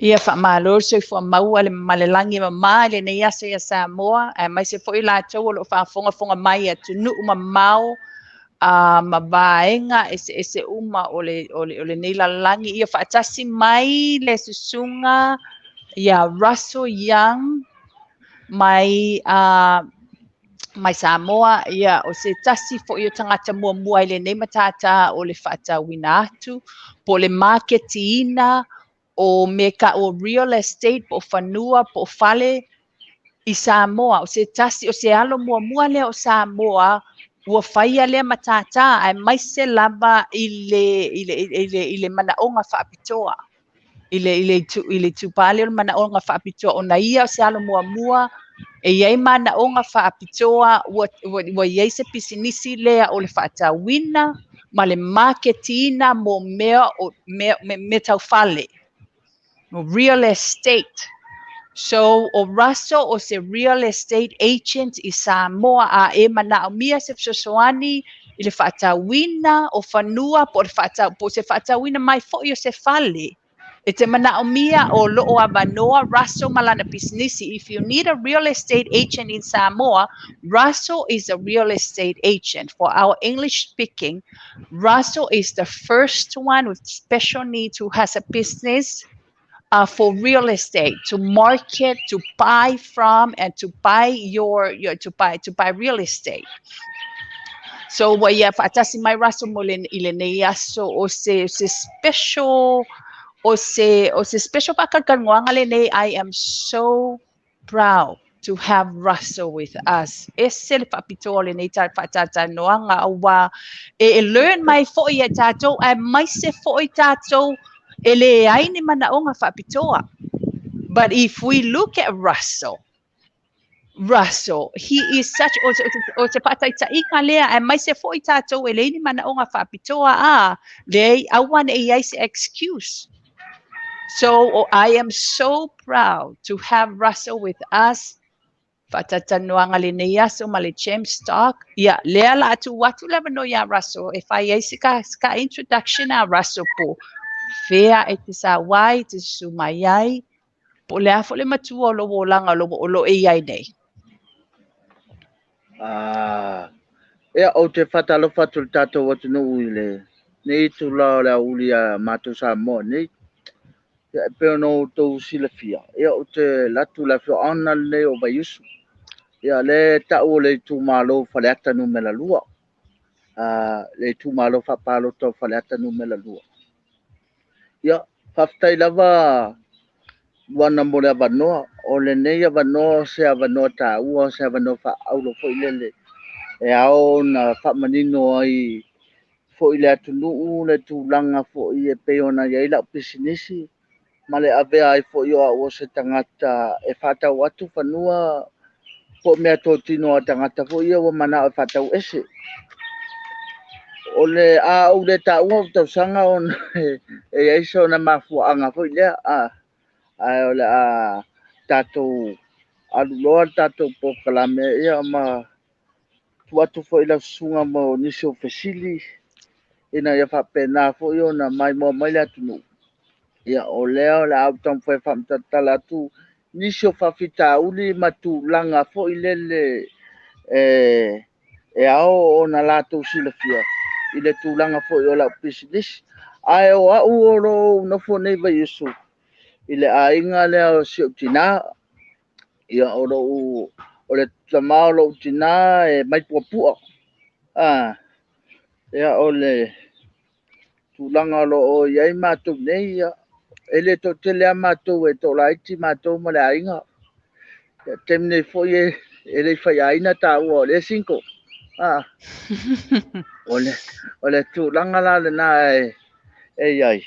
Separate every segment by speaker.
Speaker 1: Ia faamalo le soifua maua ma le lagi e mama i lenei aso ia Samoa, aemaise foi latou o lo o faafogafoga mai i atunuu mamao ma vaega eseese uma o lenei lalolagi. Ia faatasi mai le susuga ia Russell Young mai Samoa. Ia, o se tasi foi o tagata muamua i lenei matata o le faatauina atu po o le maketiina o mea tau o real estate, po o fanua po o fale i Samoa. O se tasi o se alo muamua lea o Samoa ua faia lea matata, aemaise lava i le manaoga faapitoa, i le itupa lea o le manaoga faapitoa, ona ia o se alo muamua e i ai manaoga faapitoa ua i ai se pisinisi lea o le faatauina ma le maketiina mo mea o mea tau fale, mo real estate. So, o Russell o se real estate agent i Samoa. A e manaomia se fesoasoani i le faatauina o fanua po o le faatau, po o se faatauina mai foi o se fale e te manaomia, o lo o avanoa Russell ma lana pisinisi. If you need a real estate agent in Samoa, Russell is a real estate agent. For our English speaking, Russell is the first one with special needs who has a business for real estate to market, to buy from, and to buy your to buy real estate. So ua ia faatasi mai Russell mo le i lenei aso o se special o se special faakalakalanoaga lenei. I am so proud to have Russell with us. Ese le faapitoa o lenei faatalatalanoaga, aua e learn mai foi e tatou, aemaise foi tatou e leai ni manaoga faapitoa. But if we look at Russell, Russell, he is such o se faataitaiga lea, aemaise foi tatou e leai ni manaoga faapitoa, a leai, aua ne i ai se excuse. So, oh, I am so proud to have Russell with us. Faatalatalanoaga lenei aso ma le James Stock. Ia, lea la atu atu lava no ia Russell e fai ai se ka introduction a Russell, po fea e te sauai, te susu mai ai, po o le a foi le matua o lou olaga o lo e i ai nei.
Speaker 2: Ah, ia, ou te faatalofa atu i le tatou atunuu i lenei itula o le aoauli a matou Samoa nei. Ia, e pei ona outou silafia, ia, ou te alu atu i le afioaga lenei o Vaiusu. Ia, lea e tau o le itumalo Faleata Nu.2. Ah, le itumalo faapalota o Faleata Nu.2. Ia, faafetai lava Luana mo le avanoa. O lenei avanoa o se avanoa taua, o se avanoa faaauro foi lele e ao ona faamanino ai foi le atunuu le tulaga foi e pei ona i ai lau pisinisi ma le avea ai foi o au o se tagata e faatau atu fanua po o mea totino a tagata foi ia ua manao e faatau ese. O le a ou le taua o tausaga ona e i ai sona mafuaaga foi lea, ae o le a tatou alu loa le tatou polokalame, ia, ma tuu atu foi lau susuga mo nisi o fesili ina ia faapena foi ona maimoa mai le atunuu. Ia, o lea o le a ou taumafai e faamatalatala atu nisi o faafitauli ma tulaga foi lele e ao ona latou silafia i le tulaga foi o lau pisinisi. Ae o au o lo o nofo nei Vaiusu i le aiga lea o si ou tina. Ia, o le tama o lou tina e mai Puapua. Ah, ia, o le tulaga o lo o i ai matou nei, ia, e le toatele lava matou, e toalaiti matou ma le aiga. Ia, taimi nei foi e le i faiaina taua o le single. Ah, o le tulaga la lena e i ai.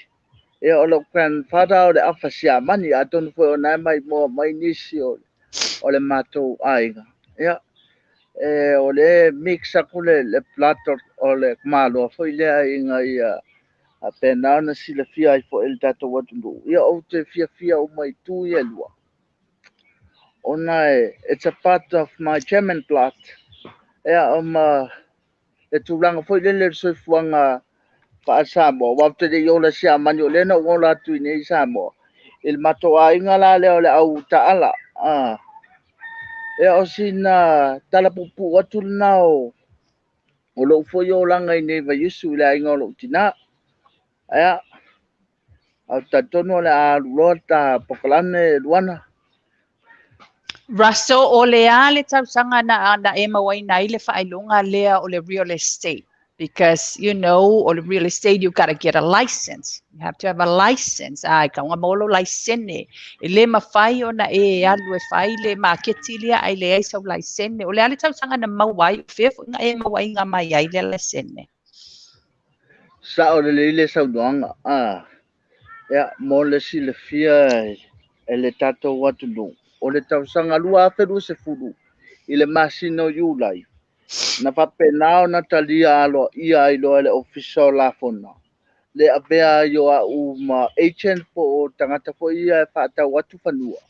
Speaker 2: Ia, o lou grandfather o le afa Siamani, atonu foi o na e maimoa mai nisi o le matou aiga. Ia, o le mix atu le blood o le tamaloa foi lea ina ia faapena ona silafia ai foi e le tatou atunuu. Ia, ou te fiafia uma i tu ia e lua, ona it's a part of my German blood. Ia, ma le tulaga foi lele le soifuaga faa-Samoa, aua ou te le i ola Siamani, o lea na ou ola atu i nei i Samoa. I le matou aiga la lea o le au taala. Ia, o sina tala puupuu atu lena o lou foi olaga i nei vaiaso i le aiga o lou tinā. Ia, ae ou te talitonu o le a alu loa le ta polokalame, Luana.
Speaker 1: Russell, o le a le tausaga na e mauaina ai le faailoga lea o le real estate? Because, o le real estate, you got to get a license. You have to have a license. Ai, ka unga molo laisene. E le mawhai o na e alu e whai le maketi lea ai le ai sau laisene. O le a le tausaga na maua ai, o fea foi nga e maua ai nga mai ai le laisene?
Speaker 2: Sa'o lelei le saunoaga. Ia, mo le silafia e le tatou atunuu, o le tausaga 2020 i le masina o Iulai, na faapena ona talia aloaia ai loa e le Ofisa o Lafoga le avea ai o au ma agent po o tagata foi ia e faatau atu fanua.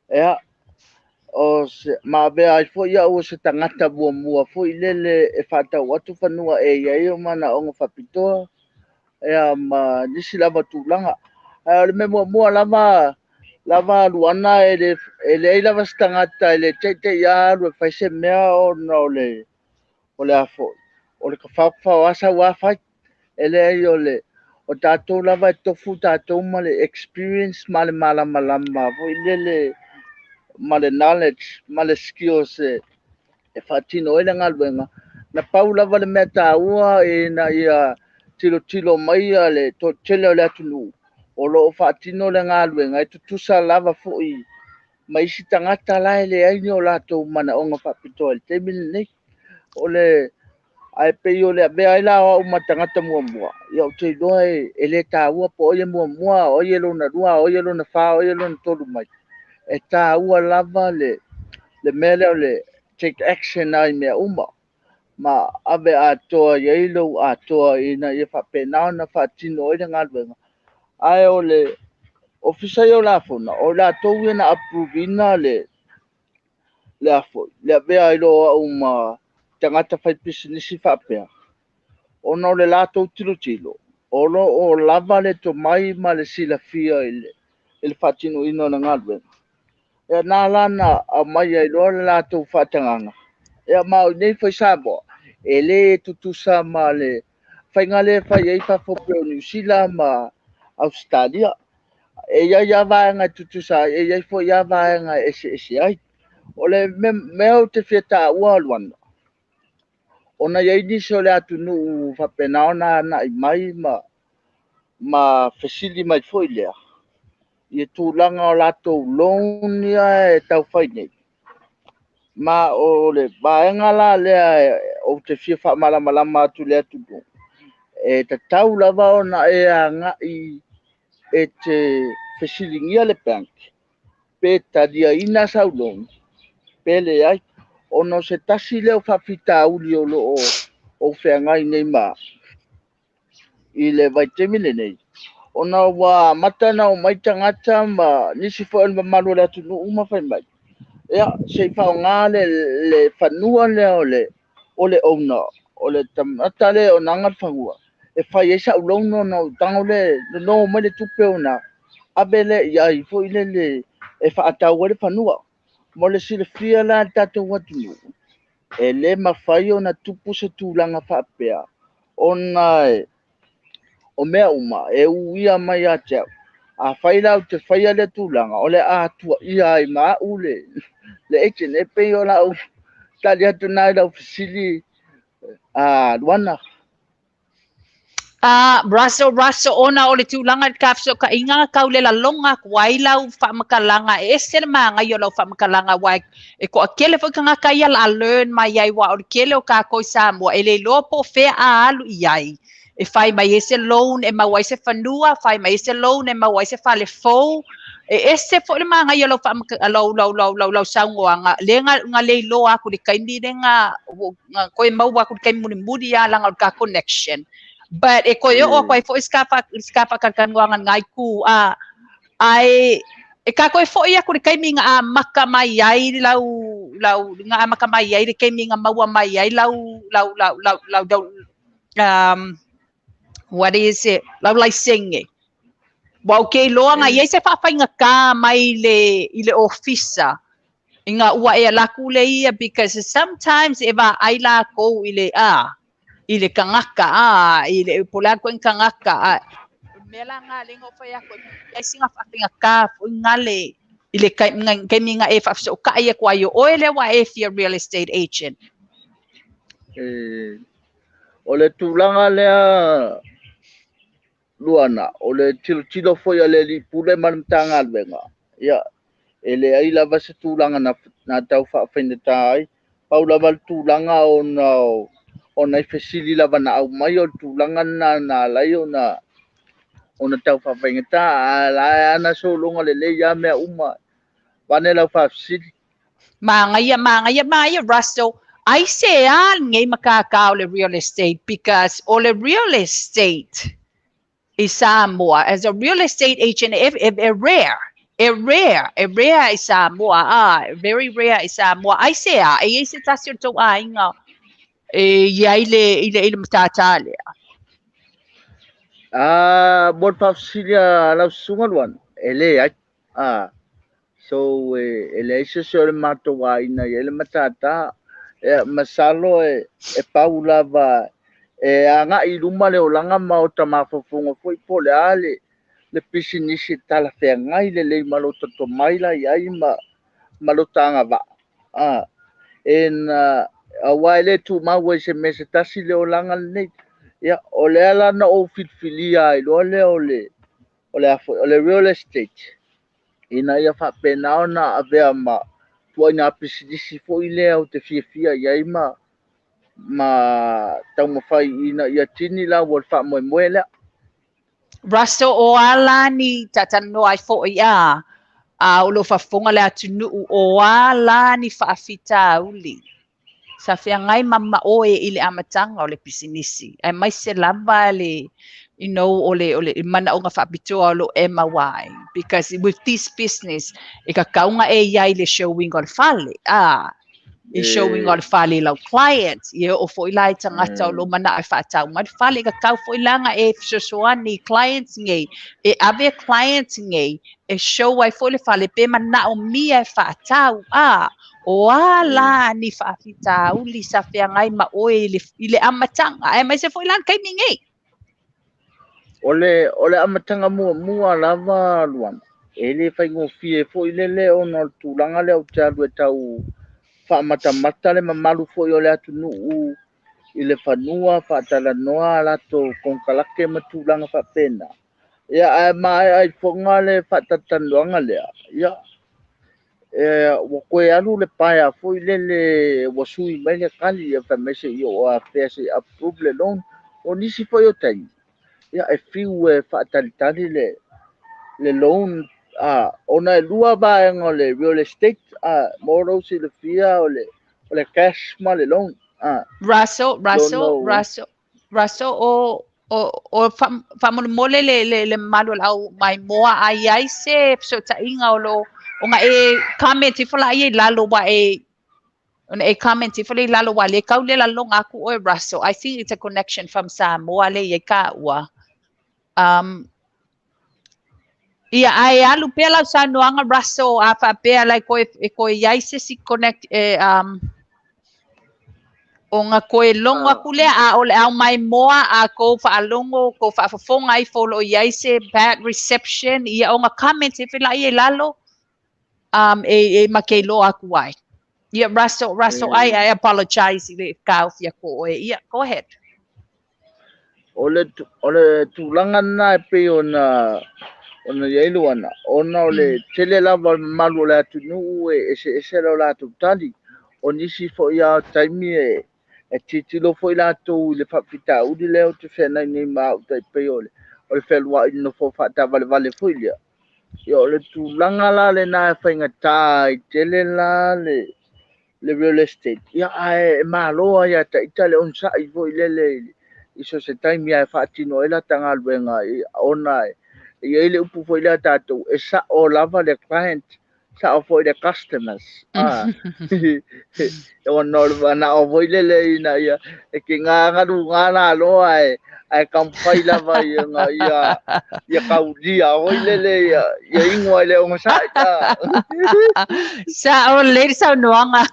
Speaker 2: Ia, o se, ma avea ai foi au o se tagata muamua foi lele e faatau atu fanua e i ai o manaoga faapitoa, ia ma nisi lava tulaga. Ae o le mea muamua lava, Luana, e leai lava se tagata e le teitei alu e fai se mea ona o le a foi, o le tafaofao a sau a fai. E leai, o tatou lava e tofu tatou ma le experience ma le malamalama foi lele ma le knowledge ma le skills e faatino ai le galuega. Na pau lava le mea taua ina ia tilotilo mai le toatele o le atunuu o lo o faatino le galuega e tutusa lava foi ma isi tagata la e leai ni o latou manaoga faapitoa i le taimi lenei. O le ae pei o le avea ai la o au ma tagata muamua, ia ou te iloa e le taua po o ai e muamua, o ai e lona lua, o ai e lona fa, o ai e lona tolu mai. E taua lava le mea lea o le take action ai mea uma ma ave atoa i ai lou atoa ina ia faapena ona faatino ai le galuega. Ae o le Ofisa ia o Lafoga, o latou ia na approve ina le a foi, le avea ai loa o au ma tagata fai pisinisi faapea, ona o le latou tilotilo, o lo o lava le tomai ma le silafia i le faatinoina o le galuega. Ia na la na aumai ai loa le latou faatagaga. Ia ma o nei foi Samoa, e le tutusa ma le faiga lea e fai ai fafo pei o Niu Sila ma Ausetalia. E i ai lava vaega e tutusa ai, e i ai foi lava vaega e eseese ai. O le mea ou te fia taua, Luana, ona i ai nisi o le atunuu faapena ona agai mai ma fesili mai foi lea i tulaga o latou loan ia e tau fai nei. Ma o le vaega la lea ou te fia faamalamalama atu i le atunuu, e tatau lava ona e agai e te fesiligia le bank pe taliaina sau loan pe leai, ona o se tasi lea o faafitauli o lo o feagai nei ma i le vaitaimi lenei, ona ua amata ona omai tagata ma nisi foi o le mamalu o le atunuu ma fai mai, ia se i faaaoga le fanua lea o le owner, o le tagata lea e onaga le fanua, e fai ai sau loan ona ou tago lea nono mai le tupe ona ave lea i ai foi lele e faatau ai le fanua. Mo le silafia la le tatou atunuu, e le mafai ona tupu se tulaga faapea, ona o mea uma e uia mai ia te au. Afai la ou te faia lea tulaga, o le a tuaia ai ma au le agent. E pei o lau tali atu na i lau fesili, a Luana.
Speaker 1: Russell, ona o le tulaga i le fesootaiga kau le lalonga aku ai lau faamatalaga e ese le magaia o lau faamatalaga aua e toatele foi tagata ia la learn mai ai ua o le kele o kākou i Samoa e le iloa po o fea a alu i ai e fai mai ai se loan e maua ai se fanua, fai mai ai se loan e maua ai se fale fou. E ese foi le magaia o lau lau lau lau lau lau saunoaga le nga le iloa aku le taimi le nga koe maua aku le taimi mulimuli a laga o le ka connection, but e koe oo aku ai foi ska faakalukaluaga ngai ku a ai e kākou e fo'i aku le taimi nga amaka mai ai lau nga amaka mai ai le taimi nga maua mai ai lau what is it, lau laisenge. Ua ou te iloa na i ai se faafaigata mai i le ofisa ina ua e alu atu le ia, because sometimes e vaai lakou i le i le tagata i le po o le a le tagata a mea la na le na fai atu ai sina faafaigata foi na le i le taimi na e faafesootai atu ai o oe lea ua e fia real estate agent.
Speaker 2: E, o le tulaga lea Luana, o le tilotilo foi a le alii pule ma le Matagaluega, ia, e leai lava se tulaga na tau faafaigata ai. Pau lava le tulaga ona o nai fesili lava na aumai, o le tulaga lena na ala ai ona tau faafaigata. A la e ana sologa lelei lava mea uma, vaeane lau faafesili.
Speaker 1: Magaia, magaia, magaia, Russell. Ai se a lenei matata o le real estate, because o le real estate i Samoa, as a real estate agent, e rare. E rare, e rare i Samoa, very rare i Samoa. Ai se a, e i se tasi o tou aiga e iai le i le matata lea?
Speaker 2: Ah, mo le faafesili a lau susuga Luana, e leai. Ah, so e leai se isi o le matou aiga i ai le matata. E, masalo e pau lava e agai i luma le olaga ma o ta mafaufauga foi po o le a le pisinisi e talafeagai lelei ma lo tomai la i ai ma lo ta agavaa. Ah, e na aua e le tumau ai se mea se tasi le olaga lenei. Ia, o lea la na ou filifilia ai loa lea o le a foi, o le real estate ina ia faapena ona avea ma ituaiga pisinisi foi lea ou te fiafia i ai ma taumafai ina ia tini la ua le faamoemoe lea.
Speaker 1: Russell, o ala ni talanoa ai foi a o lo faafofoga le atunuu, o ala ni faafitauli sa feagai ma oe i le amataga o le pisinisi, aemaise lava le o le manaoga faapitoa o lo e maua ai, because with this business e kakauga e iai le showing o le fale i showing o le fale i lau client ia o foi la i tagata o lo manao e faatau mai le fale, e kakau foi laga e fesoasoani i clients nei, e ave clients nei e show ai foi le fale pe manaomia e faatau. O a la ni faafitauli sa feagai ma oe i le amataga, aemaise foi la le taimi nei?
Speaker 2: O le amataga muamua lava, Luana, e le faigofie foi lele ona o le tulaga lea ou te alu e tau faamatamata le mamalu foi o le atunuu i le fanua, faatalanoa latou konekarate ma tulaga faapena. Ia, ae maea ifoga le faatalatalanoaga lea, ia, e, ua toe alu le paea foi lele ua sui mai le tali, ia fai mai se i oo afea se i approve le loan. O nisi foi o taimi, ia, e fiu e faatalitali le loan ona e lua vaega o le real estate mo lou silafia, o le cash ma le loan.
Speaker 1: Russell, Russell, no. Russell, Russell, o faamolemole le mamalu o le au maimoa ai ai se fesootaiga o lo o nga e comment ifo la ia i lalo wa e ona e comment ifo le i lalo wa le kau le laloga aku oe, Russell. I think it's a connection from Samoa le ia ka ua ia ai alu pea lau saunoaga, Russell, a faapea lai koe e koe iai se si connect e o nga koe logo aku lea a o le au mai moa a kou faalogo kou faafofoga ifo o loo iai se bad reception ia o nga comment e fela ia i lalo e makeiloa aku ai. Ia, Russell, Russell, I apologize i le kaofi aku oe. Ia, go ahead.
Speaker 2: O le tulaga lena e pei ona i ai, Luana, ona o le tele lava o le mamalu o le atunuu e eseese lo latou tali. O nisi foi a taimi e tilotilo foi latou i le faafitauli lea ou te feagai nei ma au tai pei o le fealuai nofo faatavalevale foi lea. Ia, o le tulaga la lena e faigata ai tele la le real estate. Ia, ae e malo ai ia taita le onosai foi lele i so se taimi ae faatino ai lata galuega ona e i ai le upu foi lea tatou, e sao lava le client, sao foi le customers. Ona o le manao foi lele ina ia e ke gagaluga la loa e Ae taumafai lava ina ia taulia oi lele ia igoa i le ogasai.
Speaker 1: Sa o le saunoaga.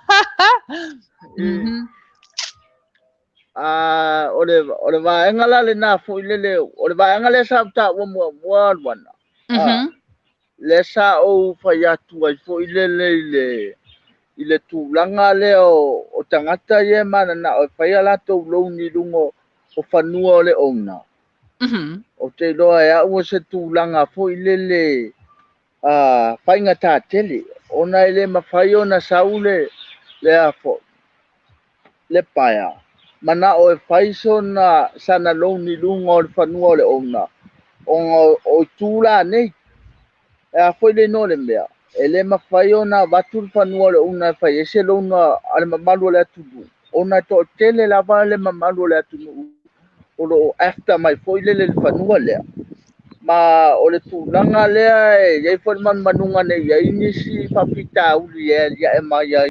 Speaker 2: O le vaega la lena foi lele, o le vaega lea sa ou taua muamua Luana. Lea sa ou fai atu ai foi lele i le tulaga lea o tagata ia e mananao e fai a latou loan i luga o fanua o le owner. Ou te iloa e au o se tulaga foi lele faigata tele, ona e le mafai ona sau le afo le paea manao e fai sona sana loan i luga o le fanua o le owner, ona o itu la nei e a foi le igoa o le mea e le mafai ona avatu le fanua o le owner e fai ai se loan a le mamalu o le atunuu, ona e toatele lava le mamalu o le atunuu o lo o after mai foi lele le fanua lea. Ma o le tulaga lea e i ai foi le manumanuga nei i ai nisi faafitauli e aliae mai ai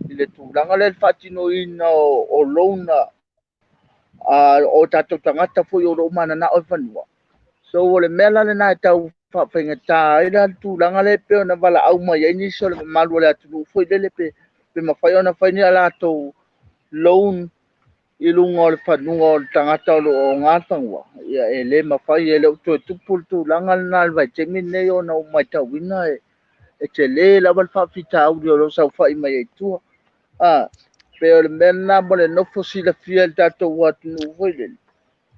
Speaker 2: i le tulaga lea le faatinoina o loan o tatou tagata foi o lo o mananao i fanua. So o le mea la lena e tau faafaigata ai la le tulaga lea e pei ona valaau mai ai nisi o le mamalu o le atunuu foi lele pe mafai ona fai ni a latou loan i luga o le fanua o le tagata o lo o oga le fanua. Ia e le mafai, e le o toe tupu le tulaga lena i le vaitaimi lenei ona ua matauina e tele lava le faafitauli o lo o saofai mai ai tua. Pe o le mea lena mo le nofo silafia i le tatou atunuu foi lele.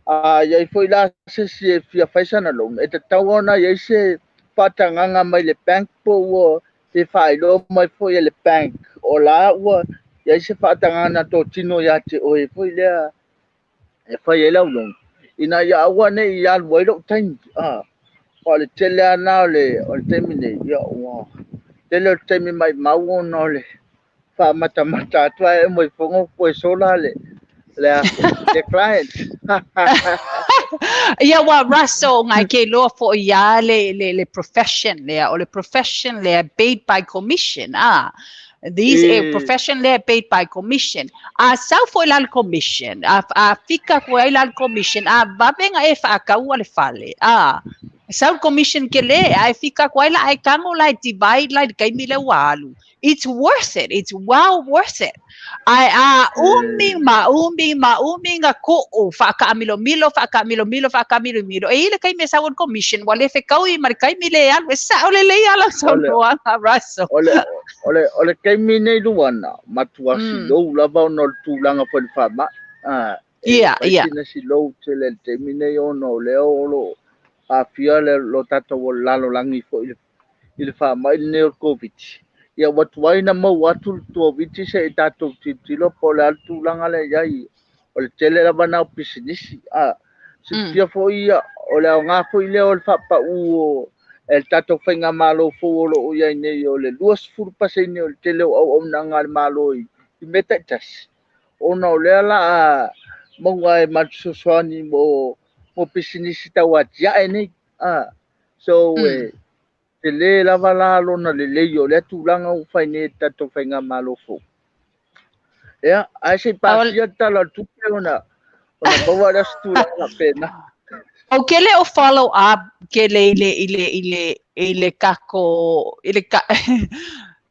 Speaker 2: I ai foi la se isi e fia fai sana loan, e tatau ona i ai se faatagaga mai le bank po ua pe faailoa mai foi e le bank o la ua i ai se faatagaga na totino ia te oe foi lea e fai ai lau loan, ina ia aua ne i alu ai lou taimi. O le tele lava na o le taimi nei, ia ua tele o le taimi maumau ona o le faamatamata atu ae mai fono koe sola le client.
Speaker 1: Ia wa Russell ngai ke loa fo ia le profession lea, o le profession lea paid by commission. These profession lea paid by commission. A sau foi la commission, a fika koe ai la commission, a vavenga e whaakaua le fale. Sau commission ke le, a fika koe la ai kango la divide la kaimi le walu. It's worth it. It's well worth it. Ai a umi ma umi ma umi nga ko o whakaamilo milo whakaamilo milo whakaamilo milo. E ile kaimi sau commission wa le whekau i mari kaimi le alu e sa ole le ala sau noanga Russell.
Speaker 2: Ole kaimi nei luana matua silou lava ona o le tulaga foi le faama'i.
Speaker 1: Yeah, yeah.
Speaker 2: Sina silou tele le taimi nei ona o lea o lo aafia le lo tatou lalolagi foi i le faama'i lenei o le COVID. Ia ua tuai na maua atu le Covid se i tatou tilotilo po o le a le tulaga lea i ai. O le tele lava na o pisinisi. Silafia foi ia o le aoga foi lea o le faapau o e le tatou faigamalo fou o lo o i ai nei o le 20% o le tele o auaunaga a le Malo i mea taitasi. Ona o lea la a maua ai ma le fesoasoani mo pisinisi tau atiae nei. So tele lava la lona lelei o lea tulaga ua fai nei e le tatou faigamalo fou. Ia, ae se i pasia le tala o le tupe ona maua lea o se tulaga faapena.
Speaker 1: O ke le o follow up ke le i le kako i le ka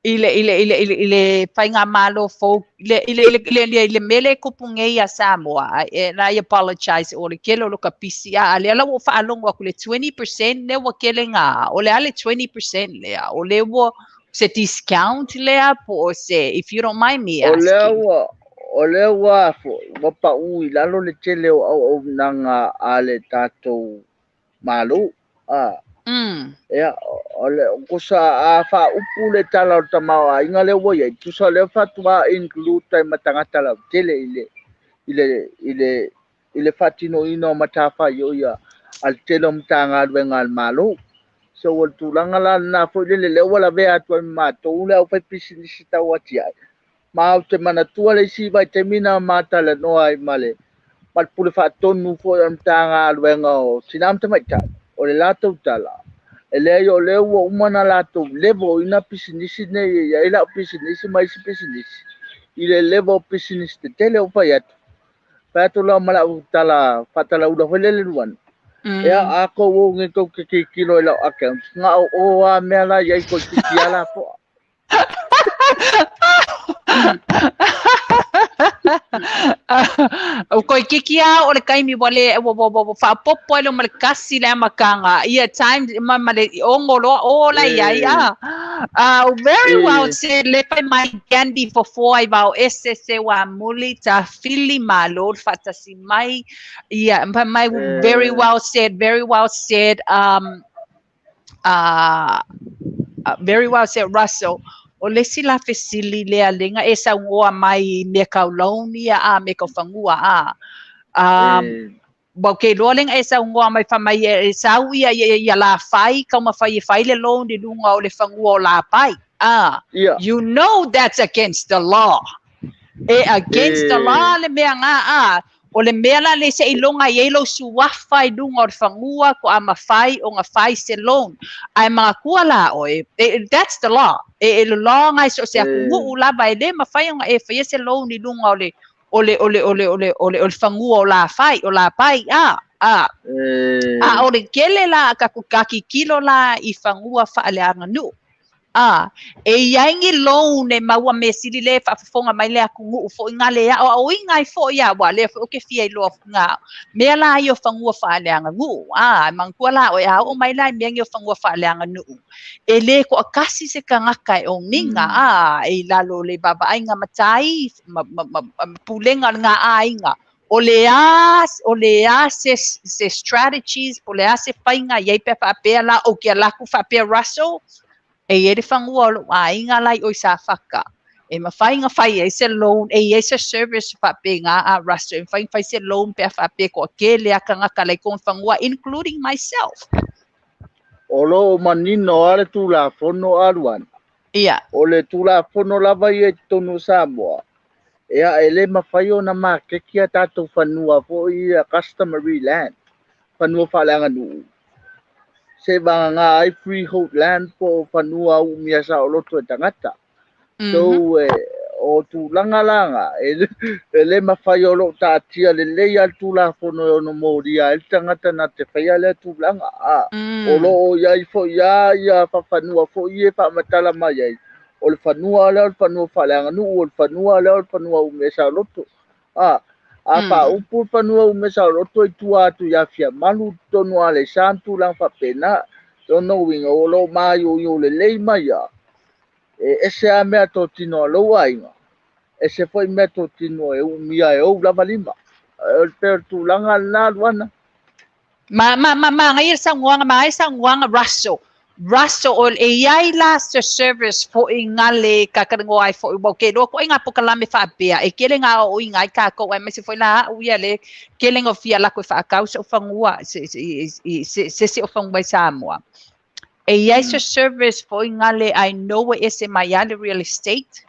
Speaker 1: i le i le i le i le i le faigamalo fou i le mele kupu nei ia Samoa. And I apologize o le kele o lo ka pisi a le ala ua faalogo aku le 20% le ua kele ngā o le ale 20% lea o le ua se discount lea po o se, if you don't mind me
Speaker 2: O lea
Speaker 1: asking.
Speaker 2: ua o lea ua ua pau i lalo le tele o auaunaga a le tatou Malo. Ia, o le kusa a faaupu le tala o le tamaoaiga lea ua i ai, tusa lea faatoa include ai ma tagata lautele i le faatinoina o matafaioi a le tele o Matagaluega a le Malo. So o le tulaga la lena foi lele lea ua lavea atu ai ma matou le aufaipisinisi tau atiae. Ma ou te manatua le isi vaitaimi na matalanoa ai ma le pule faatonu foi o le Matagaluega o Tina ma Tamaitai. O le latou tala, e leai o lea ua uma na latou level ina pisinisi nei e i ai lau pisinisi ma isi pisinisi i le level o pisinisi tetele o fai atu. Fai atu loa ma lau tala faatalaula foi lele Luana. Ia a kou ou nge tou te tilotilo i lau account, na o o a mea la i ai toeitiiti lava lafoa.
Speaker 1: O toeitiiti lava o le taimi ua le ua ua ua faaopoopo ai loa ma le 1 le amataga ia times ma ma le 6 loa o la i ai a. Very well said le fai mai Gandhi fofoa i vao ese se wā muli tafili malo le faatasi mai ia fai mai very well said, very well said, very well said, Russell. O le isi la fesili lea lega e saunoa mai i mea kau loan ia a me kau fanua a. Ua ou ke iloa lega e saunoa mai fai mai e sau ia ia ia Lafai taumafai e fai le loan i luga o le fanua o Lapai. A you know that's against the law. E against the law le mea ga a. O le mea la lea seiloga i ai lou suafa i luga o le fanua ko a mafai ona fai se loan. Ae manatua la oe, that's the law. E le law ga i so o se atunuu lava e le mafai ona e faia se loan i luga o le o le o le o le o le o le o le fanua o Lafai o Lapai a a a o le tele la ka ka tilotilo la i fanua faaleaganuu. A e i ai ni loan e maua mea sili le faafofoga mai le atunuu foi ga le aoaoina ai foi a ua lea foi ou te fia iloa ga mea la ia o fanua faaleaganuu. A e manatua la oe a oo mai la i mea nei o fanua faaleaganuu e le toatasi se tagata e oniga a e i lalo o le vaavaaiga matai ma, ma, ma, ma pulega o le ga aiga o le a o le a se se strategies po o le a se faiga i ai pe a faapea la ou te alu atu faapea Russell e i ai le fanua o lou aiga la i o i Safata e mafai ona fai ai se loan e i ai se service faapena a Russell e mafai ona fai se loan pe a faapea e toatele a tagata la i kona fanua, including myself.
Speaker 2: O lo o manino lava le Tulafono a Luana. O le Tulafono lava ia i totonu o Samoa, ia e le mafai ona maketi a tatou fanua foi ia customary land, fanua faaleaganuu, se vagana ai freehold land po o fanua umia saoloto e tagata. So o tulaga la ga e le mafai, o lo o taatia lelei lava le Tulafono e ono molia ai le tagata na te faia lea tulaga. A o lo o i ai foi lava ia fanua foi e faamatala mai ai, o le fanua lea o le fanua faaleaganuu, o le fanua lea o le fanua umia saoloto. A faaupu le fanua umia saoloto i tua atu i Afiamalu, totonu o Aleisa ma tulaga faapena. Lona uiga o lo o maioio lelei mai lava, e ese lava mea totino a lou aiga, ese foi mea totino e umia e ou lava lima. O le pei o le tulaga lena, Luana.
Speaker 1: Ma ma ma manaia le saunoaga, manaia le saunoaga Russell. Russell, o e i ai la se service foi gale kakalanoa ai foi, ua ou ke iloa koʻi ngā pokalame faapea e tele ngā aoaoina ai kākou aemaise foi la a'u ia le tele na fia alu atu e faatau so'u fanua se se se isi o fanua i Samoa. E i ai se service foi gale I know e ese mai lava le real estate,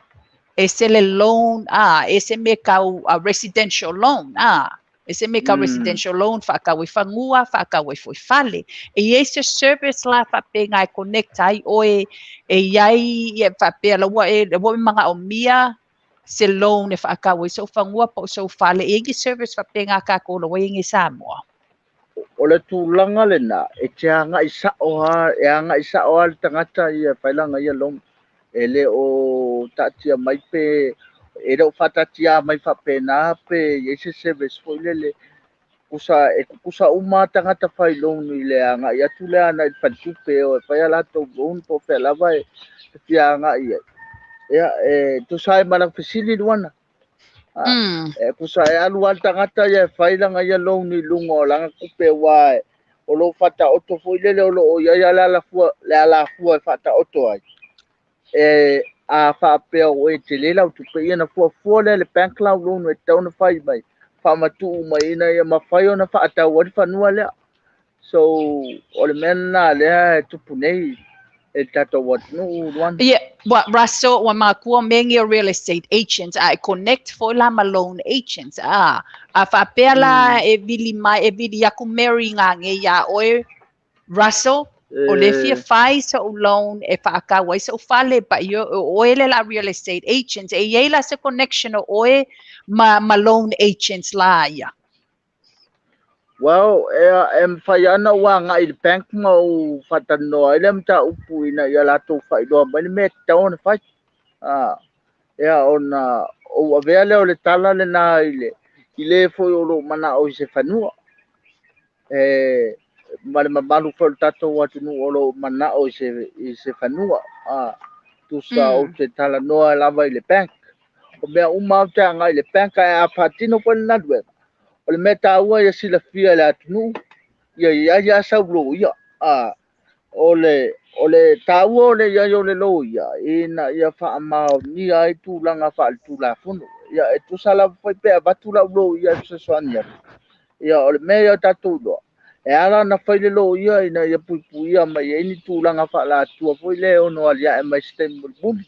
Speaker 1: ese le loan a, ese mea tau residential loan a, ese mea tau residential loan faatau ai fanua, faatau ai foi fale. E i ai se service la faapena e connect ai oe e i ai ia faapea la ua e ua e manaomia se loan e faatau ai sou fanua po o sou fale. E i ai ni service faapena a kākou la ua i ai nei i Samoa?
Speaker 2: O le tulaga lena, e te agai sao lava, e agai sao lava le tagata ia e fai lana ia loan. E le o taatia mai pe, e le o faataatia mai faapena pe i ai se service foi lele. Tusa, e tutusa uma tagata fai loan i le agai atu lea agai i le faletupe o e fai a latou loan po o fea lava e fia agai i ai. Ia, e tusa ai ma lau fesili, Luana. E tusa e alu lava le tagata ia e fai lana ia loan i luga o lana tupe aua o lo o faataoto foi lele o lo o i ai lava le alafua, le alafua e faataoto ai. E a faapea o e tele lau tupe ia na fuafua lea e le bank lau loan e tatau ona fai mai, faamatuu mai ina ia mafai ona faatau ai le fanua lea. So, o le mea lena lea e tupu nei e le tatou atunuu, Luana.
Speaker 1: Ia, ua Russell, ua makua mea nei o real estate agents, a e connect foi la ma loan agents. A faapea la e vili mai, e vili aku Mary ngā nei iā oe, Russell, O le fia fai so'u loan e fa'atau ai so'u fale, pa o oe le la real estate agent, e iai la se connection o oe ma loan agents la ia?
Speaker 2: Well, e mafai ana ua agai i le bank ma ou faatalanoa ai le mataupu ina ia latou faailoa mai le mea e tatau ona fai. Ia ona ou avea lea o le tala lena i le i le foi o lou manao i se fanua. E ma le mamalu foi o le tatou atunuu o loo manao i se fanua. Tusa ou te talanoa lava i le bank. O mea uma ou te agai i le bank ae a faatino foi le galuega. O le mea taua ia silafia e le atunuu, ia i ai lava sau loia. O le taua o le i ai o le loia, ina ia faamaonia ai tulaga faale-tulafono. Ia e tusa lava foi pe avatu lau loia e fesoasoani atu. Ia o le mea ia tatou iloa, e ala ona fai le loia ina ia puipuia mai ai ni tulaga faalatua foi lea e ono aliae mai se taimi mulimuli.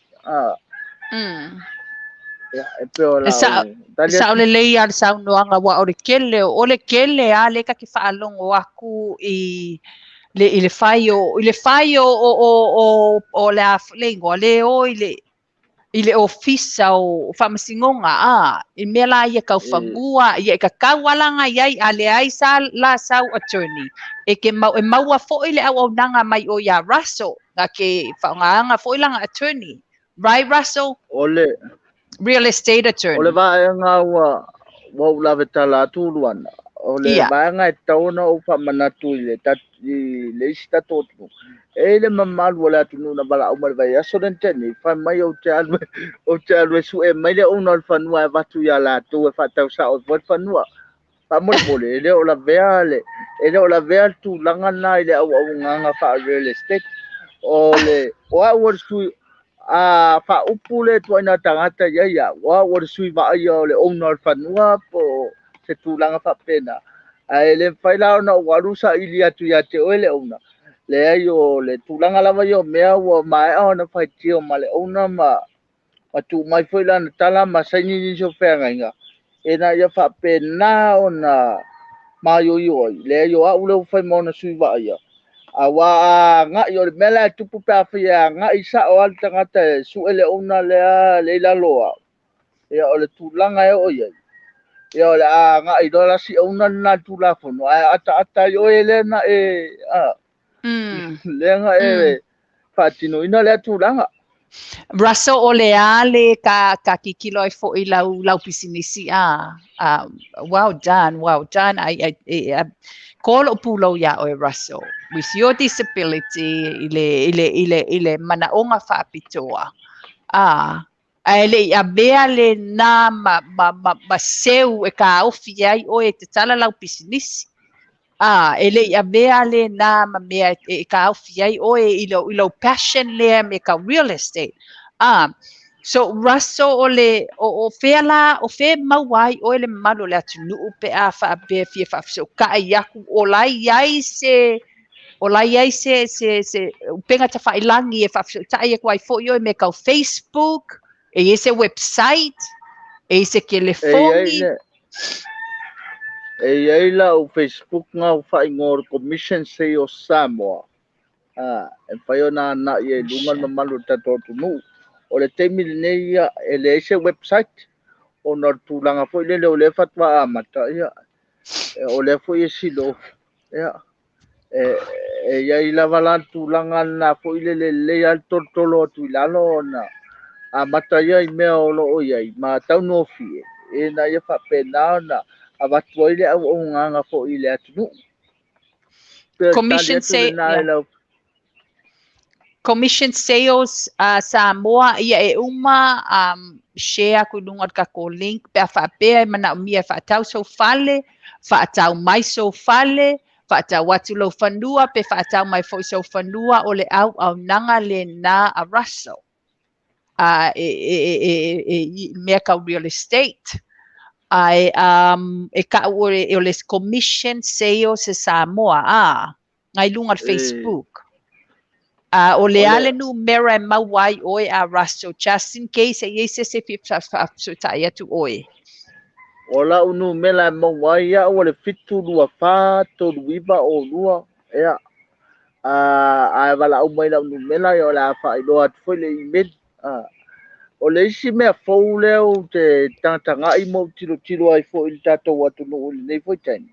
Speaker 2: Ia, e pei o
Speaker 1: E
Speaker 2: lau tali
Speaker 1: sa'o
Speaker 2: atu.
Speaker 1: Lelei a le saunoaga ua o le kele o le kele a le ka ke faalogo aku i le fai o i le fai o le a le igoa le o i le ofisa o faamasinoga a i mea la ia kau fanua ia e kakau alaga iai a leai sa la sau attorney e ke mau e maua fo'i le auaunaga mai o iā Russell na ke faaaogāga fo'i laga attorney, right, Russell?
Speaker 2: O le
Speaker 1: Real estate
Speaker 2: o le
Speaker 1: attorney.
Speaker 2: Vaega ua ou lave tala atu Luana. O le vaega e tatau ona ou faamanatu i le isi tatou atunuu. E i le mamalu o le atunuu na valaau mai le vaiaso le na nei, fai mai ou te alu e sue mai le owner o le fanua e avatu ia latou e faatau sao ai foi le fanua. Faamolemole, e le o lavea le tulaga lena i le auaunaga faa-real estate. O au o le sui a faaupu le tuaiina tagata i ai au, o au o le sui vaaia o le owner o le fanua po o se tulaga faapena. Ae le mafai la ona ou alu saili atu ia te oe le owner. Leai, o le tulaga lava ia o mea ua maea ona faitio ma le owner ma tuu mai foi lana tala ma saini nisi o feagaiga. Ina ia faapena ona maioio ai. Leai, o au lea ua fai ma ona sui vaaia. Aua a agai o le mea la e tupu pe a fai e agai sao lava le tagata e sue le owner lea le i lalo o au. Ia o le tulaga e oo i ai. Ia o le a agai loa la si owner lena i le tulafono ae ataata ai oe lea na e lea na e faatinoina lea tulaga.
Speaker 1: Russell, o le a le ka kikilo ai fo'i lau pisinisi a. Well done, well done. I ko lo'u pulou iā oe, Russell, with your disability i le manaʻoga faapitoa. Ae leʻi avea lenā ma seu e kaofi ai oe e tatala lau pisinisi. E leʻi avea lenā ma mea e kaofi ai oe i lou passion lea me ka real estate. So Russell, o le o fea la o fea maua ai oe le mamalu o le atunuu pe a faapea fia faafesootai aku o la i ai se o la i ai se upega tafailagi e faafesootai aku ai fo'i oe me kau Facebook, e i ai se website, e i se
Speaker 2: E i ai
Speaker 1: telefoni?
Speaker 2: le e i ai lau Facebook nga o faaigoa o le Commission Sales Samoa. E mafai ona agai ai i luga le mamalu o le tatou atunuu. O le taimi lenei ia, e leai se website ona o le tulaga foi lele o lea faatoa amata ia, o lea foi e silo ia, e i ai lava la le tulaga lena foi lele lelei lava le tolotolo atu i lalo ona amata ia i mea o lo o i ai ma taugofie ina ia faapena ona avatu ai le auaunaga foi i le atunuu. Pe o le tali
Speaker 1: Commission
Speaker 2: atu
Speaker 1: say
Speaker 2: lena i lau
Speaker 1: Commission Sales Samoa ia e uma share aku i luga o le tatou link pe a faapea e manaomia e faatau sou fale, faatau mai sou fale, faatau atu lou fanua pe faatau mai fo'i sou fanua, o le auaunaga lenā a Russell e mea kau real estate. Ae e ka'u o le Commission Sales Samoa a ngai luga o le Facebook. O le
Speaker 2: O
Speaker 1: a
Speaker 2: le
Speaker 1: le numera e maua ai oe a Russell, just in case e i ai se isi e fia faafesootai atu oe?
Speaker 2: O lau numera e maua ai au o le 724 3902. Ia. A valaau mai lau numera, ia o le a faailoa atu foi le email. O le isi mea fou lea ou te tagatagai ma ou tilotilo ai foi i le tatou atunuu i lenei foi taimi.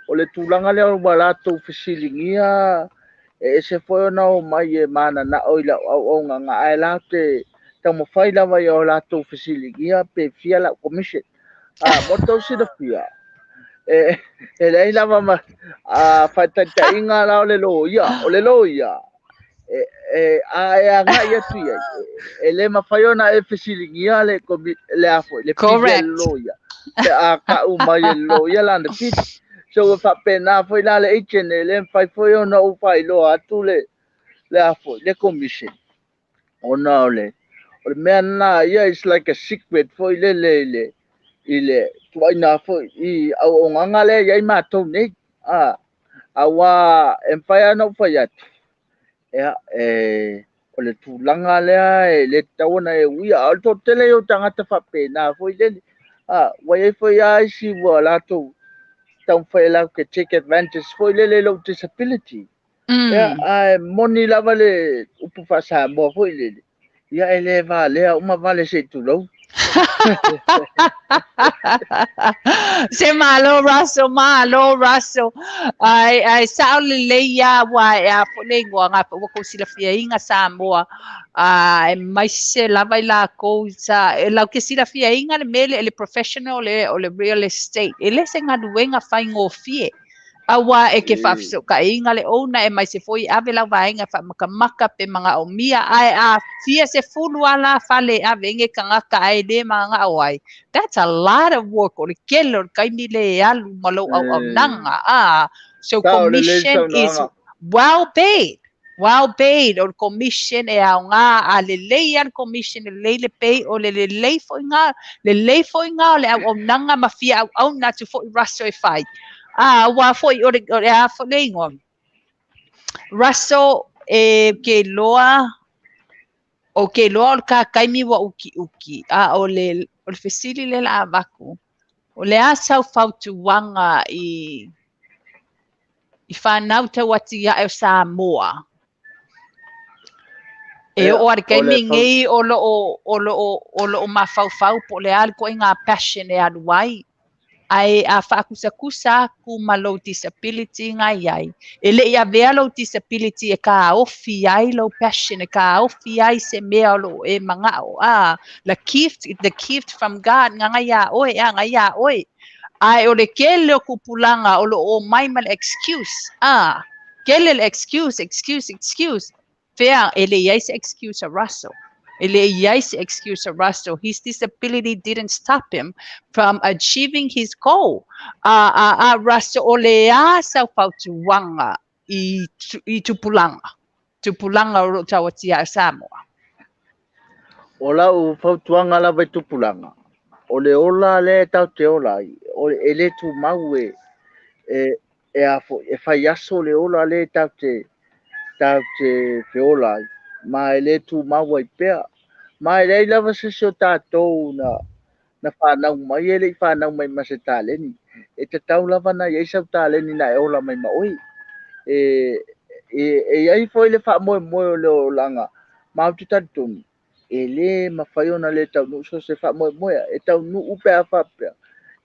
Speaker 2: O le tulaga lea ua latou fesiligia, e ese foi ona o mai e mananao i lau auaunaga, ae latou te taumafai lava ia o latou fesiligia pe fia lau commission. Mo le tou silafia, e leai lava ma faataitaiga la o le loia, o le loia, a e agai atu i ai, e le mafai ona e fesiligia le a foi, le pili a le loia, pe a kau mai e le loia lana pili. So ua faapena foi la le agent, e le mafai foi ona ou faailoa atu le a foi, le commission. Ona o le mea lena, ia is like a secret foi lele i le tuaina foi i auaunaga lea i ai matou nei. Aua e mafai lava ona ou fai atu, ia, o le tulaga lea e le tatau ona e uia. A o le toatele o tagata faapena foi lele. Ua i ai foi lava isi ua latou taumafai e latou te take advantage foi lele i lou disability. Ia, ae moni lava le upu faa-Samoa foi lele. Ia, e le valea uma vale se i tulou.
Speaker 1: Se malo Russell, malo Russell. Ai ai sao le leia wa e a fo le ingoa ngā pa ua silafia inga Samoa. E mai se lava i la kou sa e lau ke silafia inga le mele le professional le o le real estate. E le se galuega faigofie. Aua e ke whaafesootaiga le ona e mai se foi ave lau vaega faamakamaka pe magaomia ae a fia se fulu ala fale ave nge kangaka ai le magao ai. That's a lot of work. O le kele o le kaimi le alu ma lou auaunaga. So commission is well paid. Well paid. O le commission e aoga a lelei a le commission e lelei le pay o le lelei foi ngā lelei foi ngā o le auaunaga ma fia auauna atu foi Russell e fai. Ua foi o le a foi le ingoa. Russell e ke loa o ke loa o le kakaimi wa uki uki. O le fesili le la avaku. O le a sau fautuaga i whanau tau ati ia e o Samoa. E o are kaimi ngei o lo o mafaufau po le a ko ngā passion e alu ai. Ai a whaakusakusa ku ma low disability ngai ai. E le ia vea low disability e ka ofi ai low passion, e ka ofi ai se mea lo e mangao. The gift from God ngai ia oe, ngai ia oe. Ai o le kele o kupulanga o lo o mai ma le excuse. Kele le excuse, excuse, excuse. Fea e le iai se excuse a Russell. Excuse Russell. His disability didn't stop him from achieving his goal. Russell, o le a sau fautuaga i tupulanga. Tupulanga o lo tauatia Samoa.
Speaker 2: O lau fautuaga lava i tupulanga. O le ola le tau te ola ai. O e le tumau e e fai aso le ola le tau te feola ai. Ma e le tumau ai pea. Ma e leai lava se se o tātou na whanau mai, e le i whanau mai ma se taleni. E te tau lava na iai sau taleni na e ola mai ma oi. E iai foi le wha moe moe o le olanga. Ma au te talitonu. E le mawhai ona le tau nuu so se wha moe moea. E tau nuu pea whapea.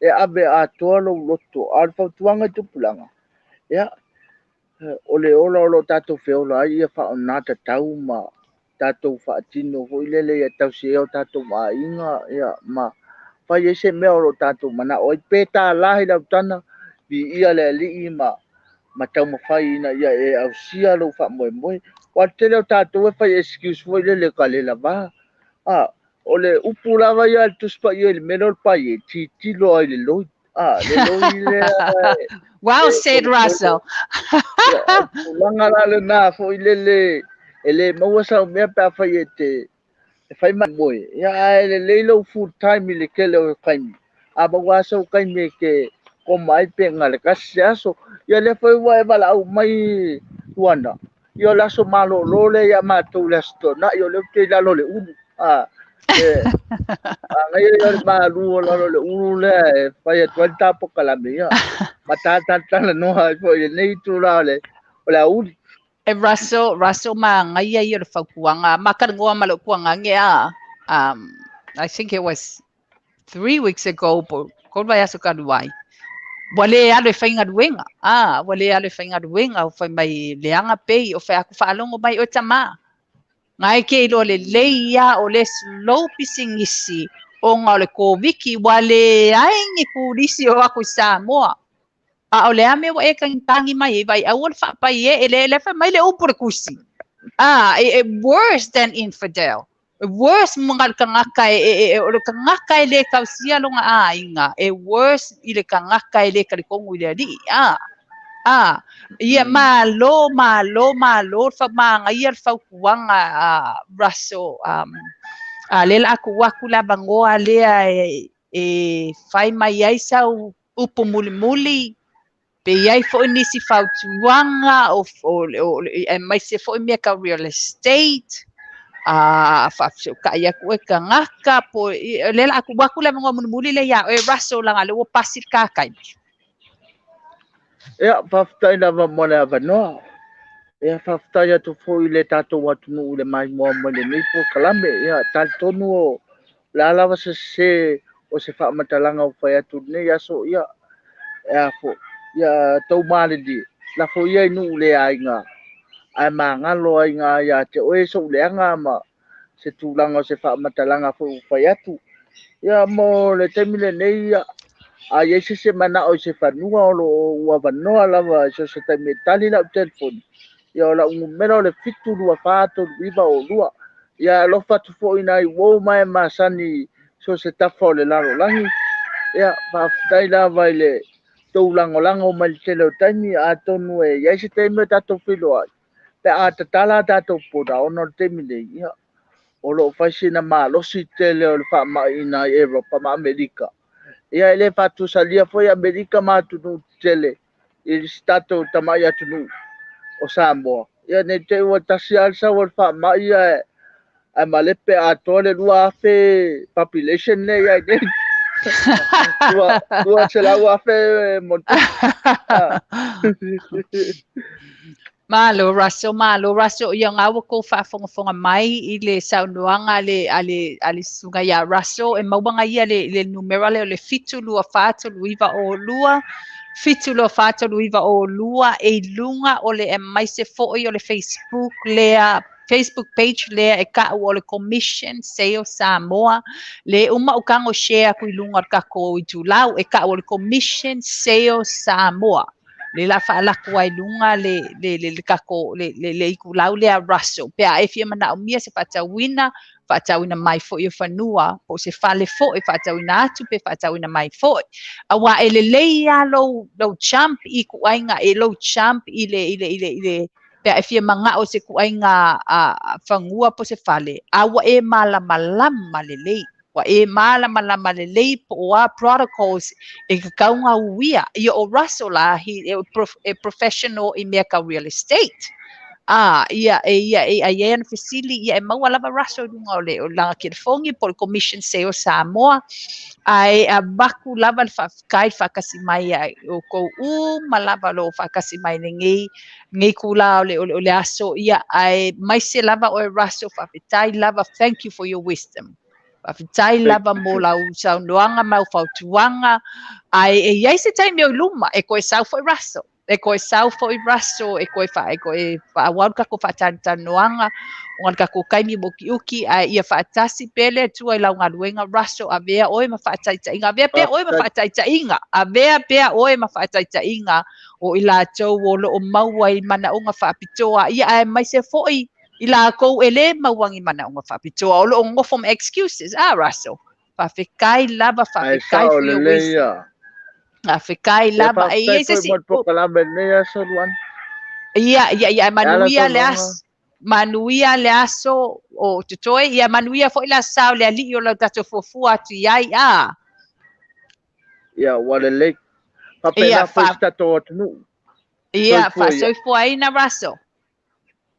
Speaker 2: E awe a toa lou loto. A le fautuaga i tupulaga. Ia, o le ola o lo tātou feola ai ia whaona tatau ma tātou whaatino foi lele ia tausi e o tātou maaiga ia ma whai e se mea o lo tātou mana oi pe tā lahi lau tana vi ia le alii ma taumafai ina ia e ausia lou faamoemoe. Ua tele o tātou e whai excuse foi lele ka le lava. O le upu lava ia le tusipa ia i le mea o le pai e titilo ai le loi. Le loi lea.
Speaker 1: Well said, Russell.
Speaker 2: Langa la le nā foi lele e le maua sau mea pe a fai e te e fai mai moe. Ia ae le lei lou full time i le kele o kaimi. A maua sau kaimi e ke koma ai pe ngā le kasi aso. Ia le foi ua e wala au mai tuana. Ia le aso malo lo le ia mātou le aso tōna. Ia le ute i lalo le ulu. Ngai ia le malu o lalo le ulu le e whai atu ai tapo kalame ia. Ma tātata la noa ai foi le nei tū la le o le aoauli.
Speaker 1: E Russell, Russell magaia ia o le fautuaga ma talanoa ma lou tuagage a. I think it was 3 weeks ago po 3 vaiaso talu ai. Ua lē alu e faigaluega a, ua lē alu e faigaluega, fai mai leaga pei o fai atu faalogo mai oe tamā. Gae ke iloa lelei ia o le slow pisinisi ona o le Koviti, ua leai ni turisi o atu i Samoa. A o le a mea ua e tagitagi mai ai vai aua le faapai e e le le fai mai le upu le tusi. Ah, e worse than infidel. Worse mo le tagata e o le tagata e le tausia lona aiga e worse i le tagata e le talitonu i le Alii. Ah. Ah, ia malo malo malo fa magaia le fautuaga a Russell, a le la aku aku le avanoa lea e fai mai ai sau upu mulimuli pe i ai foʻi nisi fautuaga o aemaise foʻi mea tau real estate a faafesootai atu e tagata po le la aku aku le avanoa mulimuli le iā oe Russell laga le ua pasi le kakaimi.
Speaker 2: Ia, faafetai lava mo le avanoa. Ia, faafetai atu foi i le tatou atunuu i le maimoa mai lenei polokalame. Ia, talitonu o le a lava se sese o se faamatalaga ua fai atu lenei aso, ia, e a foi, ia tou malilie, lafo ia i nuu le aiga, ae magalo ai ngā ia te oe sou leaga ma se tulaga o se faamatalaga foi ua fai atu. Ia, mo le taimi lenei, ia, a i ai se manao i se fanua o lo o ua avanoa lava i so se taimi e tali lau telefoni. Ia, o lau numera o le 7243902. Ia, alofa atu foi nai uo ma e masani so se tafa o le lalolagi. Ia, faafetai lava i le tou lagolago mai le tele o taimi, atonu e i ai se taimi o tatou feiloai pe a tatala a tatou border, ona o le taimi nei, ia, o lo o fai sina malosi tele o le faamaiina i Europa ma Amerika. Ia, e le faatusalia foi Amerika ma atunuu tetele i si tatou tamai atunuu o Samoa. Ia, nei te i ua tasi lava le sau o le faamai ae malepe atoa le 2,000 population lea i ai nei. 200,000 mo ah.
Speaker 1: Malo Russell, malo Russell, ia ngā ua kou faafogafoga mai i le saunoaga a le susuga iā Russell e maua ia le numera lea o le 7243902, 7243902 e i luga o le aemaise foʻi o le Facebook lea, Facebook page lea e ka'u o le Commission Sales Samoa. Le uma o kago share aku i luga o le takou itulau e ka'u o le Commission Sales Samoa le la fa'alaku ai luga le takou le itulau lea Russell pe a e fia manaʻomia se faatauina mai foʻi o fanua po o se fale foʻi faatauina atu pe faatauina mai foʻi auā e lelei a lou jump i kuaiga e lou jump i le pe a e fia maga'o se kuaiga a fagua po se fale a ua e malamalama lelei, ua e malamalama lelei po o a protocols e kakauga uia. Ia o Russell la e professional i mea kau real estate. Ah, ia e ia e ai ana fesili ia e maua lava Russell i luga o le o laga telefoni po le Commission Sales Samoa ae avaku lava le faafetai faakasi mai ai o kou uma lava lo faakasi mai lenei kula o le aso ia ae maise lava oe Russell, faafetai lava. Thank you for your wisdom. Faafetai lava mo lau saunoaga ma lau fautuaga ae e i ai se taimi o i luma e koe sau foi Russell, e koe sau foi Russell e koe faaauau le takou faatanoaga ona le takou taimi ua ukiuki ae ia faatasi pea le Atua i lau galuega Russell, avea oe ma faataitaiga, avea pea oe ma faataitaiga, avea pea oe ma faataitaiga o i latou o loo maua i manaoga faapitoa ia aemaise foʻi i lakou e lē mauagi manaoga faapitoa o loo nofo ma excuses. Ah, Russell, faafetai lava.
Speaker 2: Ai
Speaker 1: Faafetai
Speaker 2: sao
Speaker 1: for your
Speaker 2: lelei
Speaker 1: wisdom.
Speaker 2: Ia.
Speaker 1: Faafetai
Speaker 2: Ia
Speaker 1: lava e i
Speaker 2: faafetai
Speaker 1: ai se
Speaker 2: foi
Speaker 1: isi
Speaker 2: mo le polokalame lenei aso Luana.
Speaker 1: Ia
Speaker 2: E ala
Speaker 1: manuia le
Speaker 2: saunoaga.
Speaker 1: Aso manuia le aso o totoe ia manuia foʻi le aso o le Alii o lau tatou fuafua atu i ai a.
Speaker 2: Ia, ua lelei.
Speaker 1: Ia
Speaker 2: Faapena foi
Speaker 1: fa
Speaker 2: si tatou atunuu.
Speaker 1: Ia
Speaker 2: Soifua ia.
Speaker 1: faasoifuaina Russell.